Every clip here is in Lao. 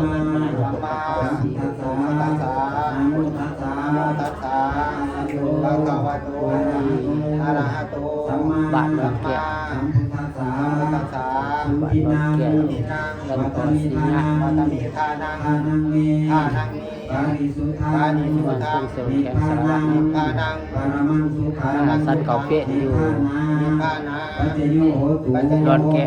ສຳມາສຳພຸດທັດສະ ນະໂມຕັດສະ ນະໂມຕັດສະ ພະຄະວະໂຕ ອະລະຫະໂຕ ສຳມາ ບາດດອນແກະ ສຳພຸດທັດສະ ສຳພຸດທັດສະ ສຸທິນັງ ສຸທິນັງ ວັດຕະມິທານັງ ວັດຕະມິທານັງ ທານັງເມ ທານັງເມ ປາລິສຸດທັງ ປາລິສຸດທັງ ນິບພານັງ ນິບພານັງ ປະລະມັງສຸຂັງ ສັນເຂົ້າເປະຢູ່ ນິບພານາ ປັດຈະໂຍໂຫຕຸ ດອນແກະ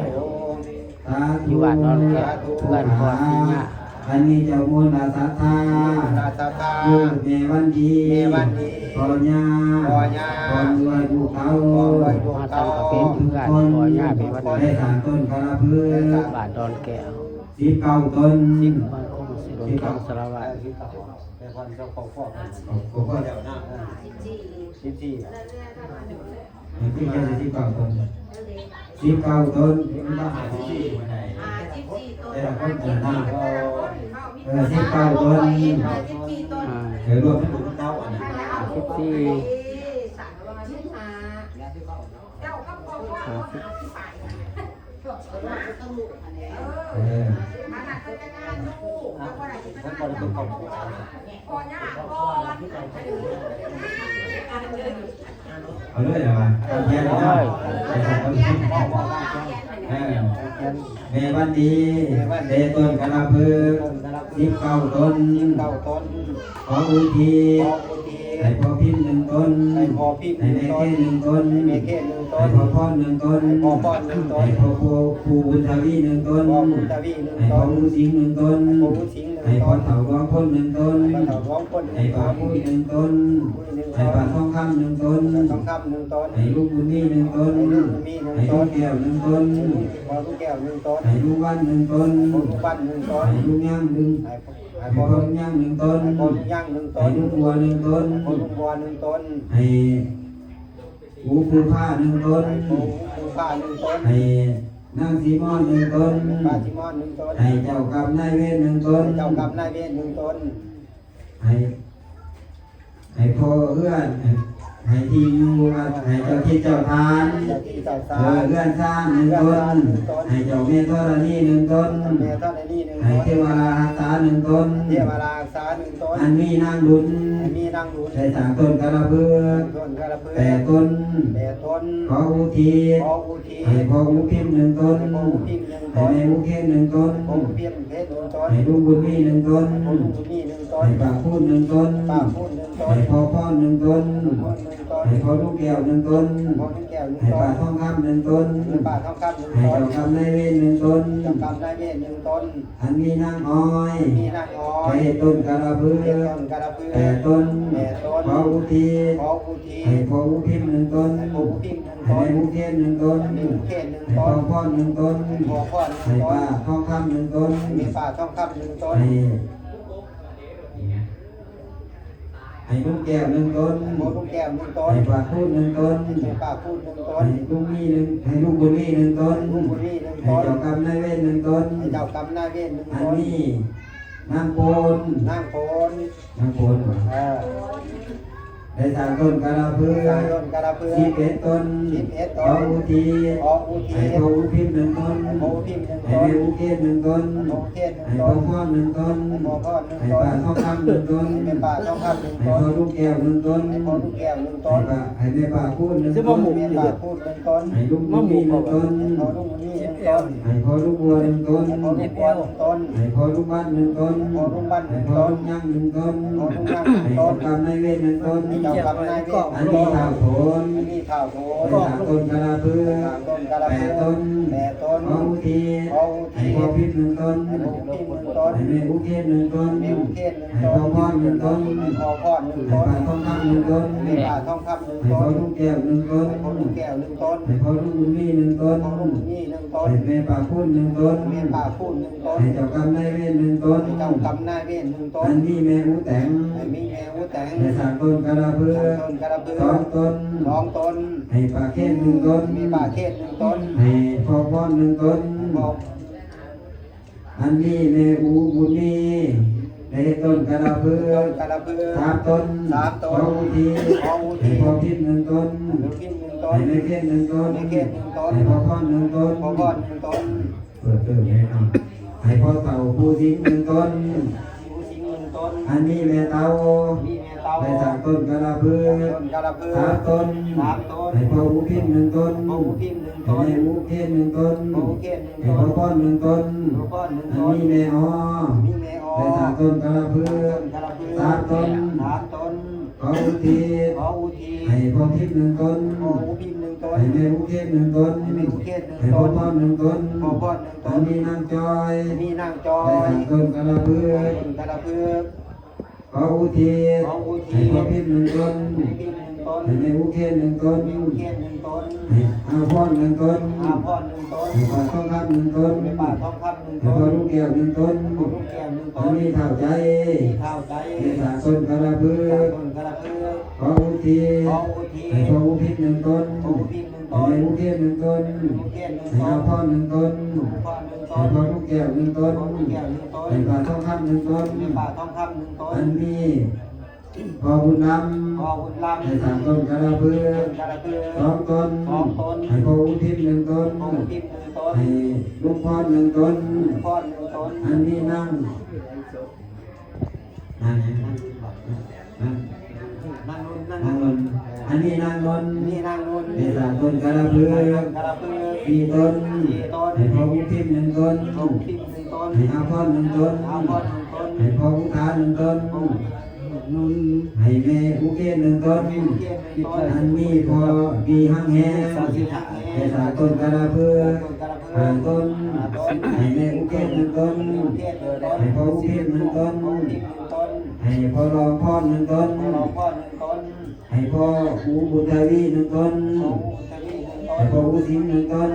ສາທຸ ຢູ່ບ້ານດອນແກະ ເຮືອນພໍ່ສີຍາ ອັນມີເຈົ້າມູນລະສັດທາ ມີເຈົ້າມູນລະສັດທາ ຄືແມ່ວັນດີ ແມ່ວັນດີ ພໍ່ຍ່າ ພໍ່ຍ່າ ພ້ອມດ້ວຍລູກເຕົ້າ ພ້ອມດ້ວຍລູກເຕົ້າ ມາສັນເຂົ້າເປະ ເຮືອນພໍ່ຍ່າແມ່ວັນດີ ໄດ້ສ້າງຕົ້ນກາລະພຶກ ບ້ານດອນແກະ ສິບເກົ້າຕົ້ນ ສິບເກົ້າຕົ້ນ ເຂດດົງແຂງ ສາລະວັນ ເອີ ສິບເກົ້າ ແມ່ນເຈົ້າຄອບຄົວ ຄອບຄົວເຈົ້ານະ ເອີ ສິບສີ່ ສິບສີ່ ເອີ ເປັນທີ່ເຈົ້າສິບເກົ້າຕົ້ນ ສິບເກົ້າຕົ້ນ ມີມາຫ້າສິບສີ່ ຫ້າສິບສີ່ຕົ້ນ ແຕ່ລະຄົນເກີດມາ ເອີ ສິບເກົ້າຕົ້ນ ຫ້າສິບສີ່ຕົ້ນ ເອີ ລວມເປັນເກົ້າອັນນັ້ນ ຫ້າສິບສີ່ ຫ້າສິບ ຫ້າສິບ ເອີ ເອົາເລີຍເອົາວ່າ ເອົາແທນເລີຍເນາະ ເອີ ແມ່ວັນດີ ແມ່ວັນດີ ໄດ້ຕົ້ນກາລະພຶກ ສິບເກົ້າຕົ້ນ ສິບເກົ້າຕົ້ນ ຂໍອຸທິດ ຂໍອຸທິດ ໃຫ້ພໍ່ພິມໜຶ່ງຕົນ ໃຫ້ພໍ່ພິມໜຶ່ງຕົນ ໃຫ້ແມ່ເຄນໜຶ່ງຕົນ ໃຫ້ແມ່ເຄນໜຶ່ງຕົນ ໃຫ້ພໍ່ພອນໜຶ່ງຕົນ ໃຫ້ພໍ່ພອນໜຶ່ງຕົນ ໃຫ້ພໍ່ປູ່ບຸນທະວີໜຶ່ງຕົນ ພໍ່ບຸນທະວີໜຶ່ງຕົນ ໃຫ້ພໍ່ງູສິງໜຶ່ງຕົນ ໃຫ້ງູສິງໜຶ່ງຕົນ ໃຫ້ພໍ່ເຖົ້າດວງພົນໜຶ່ງຕົນ ໃຫ້ພໍ່ເຖົ້າດວງພົນໜຶ່ງຕົນ ໃຫ້ປ້າຄູນໜຶ່ງຕົນ ໃຫ້ປ້າທອງຄຳໜຶ່ງຕົນ ໃຫ້ປ້າທອງຄຳໜຶ່ງຕົນ ໃຫ້ລຸງບຸນມີໜຶ່ງຕົນ ໃຫ້ລຸງບຸນມີໜຶ່ງຕົນ ໃຫ້ລຸງແກ້ວໜຶ່ງຕົນ ໃຫ້ລຸງ ພໍ່ລຸງແກ້ວໜຶ່ງຕົນ ໃຫ້ລຸງວັນໜຶ່ງຕົນ ໃຫ້ລຸງວັນໜຶ່ງຕົນ ໃຫ້ລຸງຍາງໜຶ່ງ ໃຫ້ ໃຫ້ພໍ່ລຸງຍາງໜຶ່ງຕົນ ໃຫ້ພໍ່ລຸງຍາງໜຶ່ງຕົນ ໃຫ້ລຸງບົວໜຶ່ງຕົນ ໃຫ້ພໍ່ລຸງບົວໜຶ່ງຕົນ ໃຫ້ປູ່ພູຜາໜຶ່ງຕົນ ໃຫ້ປູ່ພູຜາໜຶ່ງຕົນ ໃຫ້ນາງສີມອນໜຶ່ງຕົນ ໃຫ້ນາງສີມອນໜຶ່ງຕົນ ໃຫ້ເຈົ້າກຳນາຍເວນໜຶ່ງຕົນ ໃຫ້ເຈົ້າກຳນາຍເວນໜຶ່ງຕົນ ໃຫ້ ໃຫ້ພໍ່ເຮືອນ ໃຫ້ທີ່ຢູ່ ໃຫ້ເຈົ້າທີ່ເຈົ້າທານ ໃຫ້ເຈົ້າທີ່ເຈົ້າທານ ເອີ ເຮືອນຊານໜຶ່ງຕົນ ເຮືອນຊານໜຶ່ງຕົນ ໃຫ້ເຈົ້າແມ່ທໍລະນີໜຶ່ງຕົນ ເຈົ້າແມ່ທໍລະນີໜຶ່ງຕົນ ໃຫ້ເທວະລາຮັກສາໜຶ່ງຕົນ ເທວະລາຮັກສາໜຶ່ງຕົນ ອັນມີນາງດຸນ ອັນມີນາງດຸນ ໄດ້ສ້າງຕົ້ນກາລະພຶກ ສ້າງຕົ້ນກາລະພຶກ ແປດຕົນ ແປດຕົນ ຂໍອຸທິດ ຂໍອຸທິດ ໃຫ້ພໍ່ງູພິມໜຶ່ງຕົນ ໃຫ້ພໍ່ງູພິມໜຶ່ງຕົນ ໃຫ້ແມ່ງູເຄນໜຶ່ງຕົນ ໃຫ້ພໍ່ງູເຄນໜຶ່ງຕົນ ໃຫ້ລຸງບຸນມີໜຶ່ງຕົນ ໃຫ້ລຸງບຸນມີໜຶ່ງ ໃຫ້ປ້າຄູນໜຶ່ງຕົນ ໃຫ້ປ້າຄູນໜຶ່ງຕົນ ໃຫ້ພໍ່ພອນໜຶ່ງຕົນ ໃຫ້ພໍ່ພອນໜຶ່ງຕົນ ໃຫ້ພໍ່ລຸງແກ້ວໜຶ່ງຕົນ ໃຫ້ພໍ່ລຸງແກ້ວໜຶ່ງຕົນ ໃຫ້ປ້າທອງຄຳໜຶ່ງຕົນ ໃຫ້ປ້າທອງຄຳໜຶ່ງຕົນ ໃຫ້ເຈົ້າກຳນາຍເວນໜຶ່ງຕົນ ເຈົ້າກຳນາຍເວນໜຶ່ງຕົນ ອັນມີນາງອ້ອຍ ອັນມີນາງອ້ອຍ ໄດ້ເຮັດຕົ້ນກາລະພຶກ ເຮັດຕົ້ນກາລະພຶກ ແປດຕົນ ແປດຕົນ ຂໍອຸທິດ ຂໍອຸທິດ ໃຫ້ພໍ່ງູພິມໜຶ່ງຕົນ ໃຫ້ພໍ່ງູພິມໜຶ່ງຕົນ ໃຫ້ແມ່ງູເຄນໜຶ່ງຕົນ ໃຫ້ແມ່ງູເຄນໜຶ່ງຕົນ ໃຫ້ພໍ່ພອນໜຶ່ງຕົນ ໃຫ້ພໍ່ພອນໜຶ່ງຕົນ ໃຫ້ປ້າທອງຄຳໜຶ່ງຕົນ ໃຫ້ແມ່ປ້າທອງຄຳໜຶ່ງຕົນ ໃຫ້ ໃຫ້ລຸງແກ້ວໜຶ່ງຕົນ ໃຫ້ລຸງແກ້ວໜຶ່ງຕົນ ໃຫ້ປ້າຄູນໜຶ່ງຕົນ ໃຫ້ປ້າຄູນໜຶ່ງຕົນ ໃຫ້ລຸງມີໜຶ່ງ ໃຫ້ລຸງບຸນມີໜຶ່ງຕົນ ໃຫ້ລຸງບຸນມີໜຶ່ງຕົນ ໃຫ້ເຈົ້າກຳນາຍເວນໜຶ່ງຕົນ ໃຫ້ເຈົ້າກຳນາຍເວນໜຶ່ງຕົນ ອັນນີ້ນາງໂປນ ນາງໂປນ ນາງໂປນຫວາ ເອີ ໄດ້ສ້າງຕົ້ນກາລະພຶກ ສ້າງຕົ້ນກາລະພຶກ ສິບເອັດຕົນ ສິບເອັດຕົນ ຂໍອຸທິດ ຂໍອຸທິດ ໃຫ້ພໍ່ງູພິມໜຶ່ງຕົນ ໃຫ້ພໍ່ງູພິມໜຶ່ງຕົນ ໃຫ້ແມ່ງອູເຄນໜຶ່ງຕົນ ໃຫ້ພໍ່ງູເຄນໜຶ່ງຕົນ ໃຫ້ພໍ່ພອນໜຶ່ງຕົນ ໃຫ້ພໍ່ພອນໜຶ່ງຕົນ ໃຫ້ແມ່ປ້າທອງຄຳໜຶ່ງຕົນ ໃຫ້ພໍ່ລຸງແກ້ວໜຶ່ງຕົນ ໃຫ້ພໍ່ລຸງແກ້ວໜຶ່ງຕົນ ໃຫ້ປ້າ ໃຫ້ແມ່ປ້າຄູນໜຶ່ງຕົນ ໃຫ້ແມ່ປ້າຄູນໜຶ່ງຕົນ ໃຫ້ລຸງບຸນມີໜຶ່ງຕົນ ໃຫ້ພໍ່ລຸງບຸນມີໜຶ່ງຕົນ ໃຫ້ພໍ່ລຸງບົວໜຶ່ງຕົນ ໃຫ້ພໍ່ລຸງບົວໜຶ່ງຕົນ ໃຫ້ພໍ່ລຸງບັນໜຶ່ງຕົນ ໃຫ້ພໍ່ລຸງບັນໜຶ່ງຕົນ ໃຫ້ພໍ່ລຸງຍັງໜຶ່ງຕົນ ໃຫ້ພໍ່ລຸງຍັງໜຶ່ງຕົນ ໃຫ້ເຈົ້າກຳນາຍເວນໜຶ່ງຕົນ ໃຫ້ເຈົ້າກຳນາຍເວນໜຶ່ງຕົນ ອັນນີ້ທ້າວໂທນ ອັນນີ້ທ້າວໂທນ ໄດ້ສ້າງຕົ້ນກາລະພຶກ ສ້າງຕົ້ນກາລະພຶກ ແປດຕົນ ແປດຕົນ ຂໍອຸທິດ ຂໍອຸທິດ ໃຫ້ພໍ່ພິມໜຶ່ງຕົນ ໃຫ້ພໍ່ພິມໜຶ່ງຕົນ ໃຫ້ແມ່ງອູເຄນໜຶ່ງຕົນ ແມ່ງອູເຄນໜຶ່ງຕົນ ໃຫ້ພໍ່ພອນໜຶ່ງຕົນ ໃຫ້ພໍ່ພອນໜຶ່ງຕົນ ໃຫ້ປ້າທອງຄຳໜຶ່ງຕົນ ໃຫ້ແມ່ປ້າທອງຄຳໜຶ່ງຕົນ ໃຫ້ພໍ່ລຸງແກ້ວໜຶ່ງຕົນ ໃຫ້ພໍ່ລຸງແກ້ວໜຶ່ງຕົນ ໃຫ້ພໍ່ລຸງບຸນມີໜຶ່ງຕົນ ໃຫ້ພໍ່ລຸງບຸນມີໜຶ່ງຕົນ ໃຫ້ແມ່ປ້າຄູນໜຶ່ງຕົນ ໃຫ້ແມ່ປ້າຄູນໜຶ່ງຕົນ ໃຫ້ເຈົ້າກຳນາຍເວນໜຶ່ງຕົນ ໃຫ້ເຈົ້າກຳນາຍເວນໜຶ່ງຕົນ ອັນມີແມ່ອູແຕງ ອັນມີແມ່ອູແຕງ ໄດ້ສ້າງຕົ້ນກາລະພຶກ ສ້າງຕົ້ນກາລະພຶກ ສອງຕົນ ສອງຕົນ ໃຫ້ປ້າເຄນໜຶ່ງຕົນ ໃຫ້ປ້າເຄນໜຶ່ງຕົນ ໃຫ້ພໍ່ພອນໜຶ່ງຕົນ ໃຫ້ພໍ່ ອັນນີ້ແມ່ອູບຸນມີ ໄດ້ເຮັດຕົ້ນກາລະພຶກ ຕົ້ນກາລະພຶກ ສາມຕົນ ສາມຕົນ ຂໍອຸທິດ ຂໍອຸທິດ ໃຫ້ພໍ່ພິມໜຶ່ງຕົນ ໃຫ້ພໍ່ພິມໜຶ່ງຕົນ ໃຫ້ແມ່ເຄນໜຶ່ງຕົນ ແມ່ເຄນໜຶ່ງຕົນ ໃຫ້ພໍ່ພອນໜຶ່ງຕົນ ໃຫ້ພໍ່ພອນໜຶ່ງຕົນ ເປີດເຕີມແນ່ນອນ ໃ ໃຫ້ພໍ່ເຖົ້າປູຊິງໜຶ່ງຕົນ ປູຊິງໜຶ່ງຕົນ ອັນມີແມ່ເຕົ່າ ມີແມ່ເຕົ່າ ໄດ້ສ້າງຕົ້ນກາລະພຶກ ສ້າງຕົ້ນກາລະພຶກ ສາມຕົນ ສາມຕົນ ໃຫ້ພໍ່ອູພິມໜຶ່ງຕົນ ພໍ່ອູພິມໜຶ່ງຕົນ ໃຫ້ແມ່ອູເຄນໜຶ່ງຕົນ ພໍ່ອູເຄນໜຶ່ງ ໃຫ້ພໍ່ພອນໜຶ່ງຕົນ ພໍ່ພອນໜຶ່ງຕົນ ອັນມີແມ່ອໍ ມີແມ່ອໍ ໄດ້ສ້າງຕົ້ນກາລະພຶກ ສ້າງຕົ້ນກາລະພຶກ ສາມຕົນ ສາມຕົນ ຂໍອຸທິດ ຂໍອຸທິດ ໃຫ້ພໍ່ພິມໜຶ່ງຕົນ ພໍ່ອູພິມໜຶ່ງຕົນ ໃຫ້ແມ່ອູເຄນໜຶ່ງຕົນ ໃຫ້ແມ່ອູເຄນໜຶ່ງຕົນ ໃຫ້ພໍ່ພອນໜຶ່ງຕົນ ພໍ່ພອນໜຶ່ງຕົນ ອັນມີນາງຈອຍ ມີນາງຈອຍ ໄດ້ສ້າງຕົ້ນກາລະພຶກ ສ້າງຕົ້ນກາລະພຶກ ຂໍອຸທິດ ຂໍອຸທິດ ໃຫ້ພໍ່ພິມໜຶ່ງຕົນ ໃຫ້ພໍ່ພິມໜຶ່ງຕົນ ໃຫ້ແມ່ອູເຄນໜຶ່ງຕົນ ແມ່ອູເຄນໜຶ່ງຕົນ ໃຫ້ອາພອນໜຶ່ງຕົນ ອາພອນໜຶ່ງຕົນ ໃຫ້ປ້າທອງຄຳໜຶ່ງຕົນ ແມ່ປ້າທອງຄຳໜຶ່ງຕົນ ໃຫ້ພໍ່ລຸງແກ້ວໜຶ່ງຕົນ ພໍ່ລຸງແກ້ວໜຶ່ງຕົນ ອັນມີທ້າວໃຈ ມີທ້າວໃຈ ໄດ້ສ້າງຕົ້ນກາລະພຶກ ສ້າງຕົ້ນກາລະພຶກ ຂໍອຸທິດ ຂໍອຸທິດ ໃຫ້ພໍ່ອູພິມໜຶ່ງຕົນ ພໍ່ອູພິມໜຶ່ງຕົນ ໃຫ້ແມ່ອູເຄນໜຶ່ງຕົນ ແມ່ອູເຄນໜຶ່ງຕົນ ໃຫ້ອາພອນໜຶ່ງຕົນ ອາພອນໜຶ່ງຕົນ ໃຫ້ພໍ່ລຸງແກ້ວໜຶ່ງຕົນ ໃຫ້ປ້າທອງຄຳໜຶ່ງຕົນ ແມ່ປ້າທອງຄຳໜຶ່ງຕົນ ອັນມີພໍ່ບຸນລຳ ພໍ່ບຸນລຳ ໄດ້ສ້າງຕົ້ນກາລະພຶກ ຕົ້ນກາລະພຶກ ສອງຕົນ ສອງຕົນ ໃຫ້ພໍ່ອຸທິດໜຶ່ງຕົນ ພໍ່ອຸທິດໜຶ່ງຕົນ ໃຫ້ລຸງພອນໜຶ່ງຕົນ ລຸງພອນໜຶ່ງຕົນ ອັນມີນາງ ນາງຫຍັງ? ນາງ ນາງນຸ່ນ ນາງນຸ່ນ ອັນນີ້ນາງນຸ່ນ ນີ້ນາງນຸ່ນ ໄດ້ສ້າງຕົ້ນກາລະພຶກ ກາລະພຶກ ສີ່ຕົນ ສີ່ຕົນ ໃຫ້ພໍ່ອຸທິດໜຶ່ງຕົນ ພໍ່ອຸທິດໜຶ່ງຕົນ ໃຫ້ອາພອນໜຶ່ງຕົນ ອາພອນໜຶ່ງຕົນ ໃຫ້ພໍ່ອຸທາໜຶ່ງຕົນ ອາພອນໜຶ່ງຕົນ ໃຫ້ແມ່ອຸເຄນໜຶ່ງຕົນ ແມ່ອຸເຄນໜຶ່ງຕົນ ອັນມີພໍ່ບີຮັກແຮງ ພໍ່ບີຮັກແຮງ ໄດ້ສ້າງຕົ້ນກາລະພຶກ ຫ້າຕົນ ຫ້າຕົນ ໃຫ້ແມ່ອຸເຄນໜຶ່ງຕົນ ໃຫ້ພໍ່ອຸທິດໜຶ່ງຕົນ ໃຫ້ພໍ່ລອງພອນໜຶ່ງຕົນ ໃຫ້ພໍ່ອູບຸນທະວີໜຶ່ງຕົນ ໃຫ້ພໍ່ອູສິງໜຶ່ງຕົນ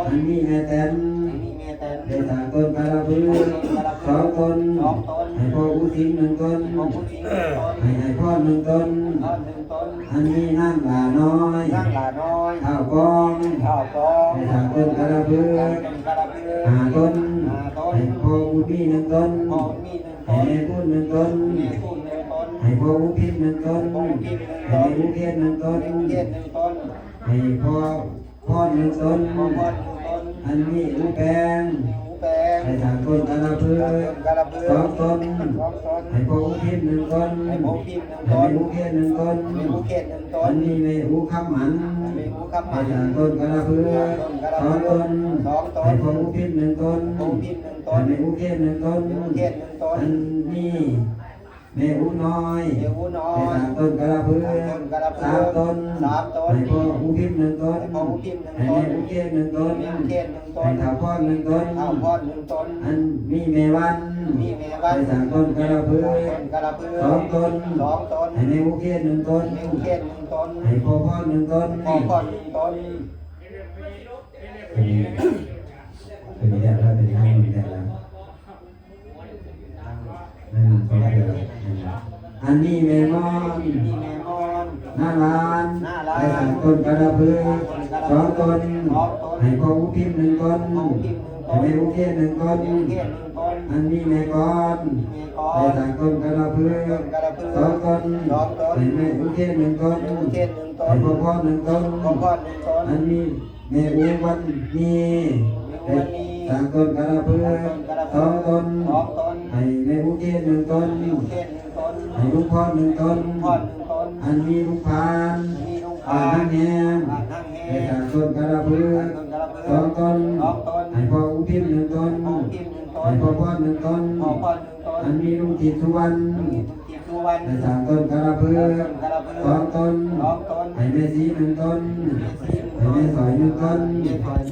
ອັນມີແມ່ແຕນ ໄດ້ສ້າງຕົ້ນກາລະພຶກ ສອງຕົນ ໃຫ້ພໍ່ອູສິງໜຶ່ງຕົນ ໃຫ້ອ້າຍພອນໜຶ່ງຕົນ ອັນມີນາງຫຼ້ານ້ອຍ ນາງຫຼ້ານ້ອຍ ທ້າວກອງ ທ້າວກອງ ໄດ້ສ້າງຕົ້ນກາລະພຶກ ຫ້າຕົນ ຫ້າຕົນ ໃຫ້ພໍ່ບຸນມີໜຶ່ງຕົນ ພໍ່ບຸນມີໜຶ່ງຕົນ ໃຫ້ແມ່ຄູນໜຶ່ງຕົນ ແມ່ຄູນໜຶ່ງຕົນ ໃຫ້ພໍ່ອູພິດໜຶ່ງຕົນ ໃຫ້ພໍ່ອຸທິດໜຶ່ງຕົນ ໃຫ້ແມ່ອຸເຄນໜຶ່ງຕົນ ແມ່ອຸເຄນໜຶ່ງຕົນ ໃຫ້ພໍ່ພອນໜຶ່ງຕົນ ພໍ່ພອນໜຶ່ງຕົນ ອັນມີອູແປງ ມີອູແປງ ໄດ້ສ້າງຕົ້ນກາລະພຶກ ສ້າງຕົ້ນກາລະພຶກ ສອງຕົນ ສອງຕົນ ໃຫ້ພໍ່ອຸທິດໜຶ່ງຕົນ ໃຫ້ພໍ່ອຸທິດໜຶ່ງຕົນ ໃຫ້ແມ່ອຸເຄນໜຶ່ງຕົນ ແມ່ອຸເຄນໜຶ່ງຕົນ ອັນມີແມ່ອູຄຳໝັນ ແມ່ອູຄຳໝັນ ໄດ້ສ້າງຕົ້ນກາລະພຶກ ສ້າງຕົ້ນກາລະພຶກ ສອງຕົນ ສອງຕົນ ໃຫ້ພໍ່ອຸທິດໜຶ່ງຕົນ ພໍ່ອຸທິດໜຶ່ງຕົນ ໃຫ້ແມ່ອຸເຄນໜຶ່ງຕົນ ແມ່ອຸເຄນໜຶ່ງຕົນ ອັນມີ ແມ່ອູນ້ອຍ ແມ່ອູນ້ອຍ ໄດ້ສ້າງຕົ້ນກາລະພຶກ ສ້າງຕົ້ນກາລະພຶກ ສາມຕົນ ສາມຕົນ ໃຫ້ພໍ່ອູພິມໜຶ່ງຕົນ ໃຫ້ພໍ່ອູພິມໜຶ່ງຕົນ ໃຫ້ແມ່ອູເຄນໜຶ່ງຕົນ ແມ່ອູເຄນໜຶ່ງຕົນ ໃຫ້ທ້າວພອນໜຶ່ງຕົນ ທ້າວພອນໜຶ່ງຕົນ ອັນມີແມ່ວັນ ມີແມ່ວັນ ໄດ້ສ້າງຕົ້ນກາລະພຶກ ສ້າງຕົ້ນກາລະພຶກ ສອງຕົນ ສອງຕົນ ໃຫ້ແມ່ອູເຄນໜຶ່ງຕົນ ແມ່ອູເຄນໜຶ່ງຕົນ ໃຫ້ພໍ່ພອນໜຶ່ງຕົນ ພໍ່ພອນໜຶ່ງຕົນ ຕົວນີ້ ຕົວນີ້ແລ້ວ ຕົວນີ້ນາງນຸ່ນແລ້ວ ອືມ ຂອງເພິ່ນ ອັນນີ້ແມ່ມອນ ອັນນີ້ແມ່ມອນ ນາງຫຼ້ານ ນາງຫຼ້ານ ໄດ້ສ້າງຕົ້ນກາລະພຶກ ສອງຕົນ ສອງຕົນ ໃຫ້ພໍ່ອູພິມໜຶ່ງຕົນ ພໍ່ອູພິມໜຶ່ງຕົນ ໃຫ້ແມ່ອູເຄນໜຶ່ງຕົນ ແມ່ອູເຄນໜຶ່ງຕົນ ອັນນີ້ແມ່ກອນ ແມ່ກອນ ໄດ້ສ້າງຕົ້ນກາລະພຶກ ຕົ້ນກາລະພຶກ ສອງຕົນ ສອງຕົນ ໃຫ້ແມ່ອູເຄນໜຶ່ງຕົນ ແມ່ອູເຄນໜຶ່ງຕົນ ໃຫ້ພໍ່ພອນໜຶ່ງຕົນ ພໍ່ພອນໜຶ່ງຕົນ ອັນນີ້ ແມ່ອູວັນນີ ແມ່ອູວັນນີ ໄດ້ສ້າງຕົ້ນກາລະພຶກ ສ້າງຕົ້ນກາລະພຶກ ສອງຕົນ ສອງຕົນ ໃຫ້ແມ່ອູເຄນໜຶ່ງຕົນ ແມ່ອູເຄນໜຶ່ງຕົນ ໃຫ້ລຸງພອນໜຶ່ງຕົນ ລຸງພອນໜຶ່ງຕົນ ອັນມີລຸງພານ ອັນມີລຸງພານ ບ້ານນາງແຮງ ບ້ານນາງແຮງ ໄດ້ສ້າງຕົ້ນກາລະພຶກ ສ້າງຕົ້ນກາລະພຶກ ສອງຕົນ ສອງຕົນ ໃຫ້ພໍ່ອູພິມໜຶ່ງຕົນ ພໍ່ອູພິມໜຶ່ງຕົນ ໃຫ້ພໍ່ພອນໜຶ່ງຕົນ ພໍ່ພອນໜຶ່ງຕົນ ອັນມີລຸງທິດສຸວັນ ລຸງທິດສຸວັນ ໄດ້ສ້າງຕົ້ນກາລະພຶກ ສ້າງຕົ້ນກາລະພຶກ ສອງຕົນ ສອງຕົນ ໃຫ້ແມ່ສີໜຶ່ງຕົນ ແມ່ສີໜຶ່ງຕົນ ໃຫ້ແມ່ສອຍໜຶ່ງຕົນ ແມ່ສອຍ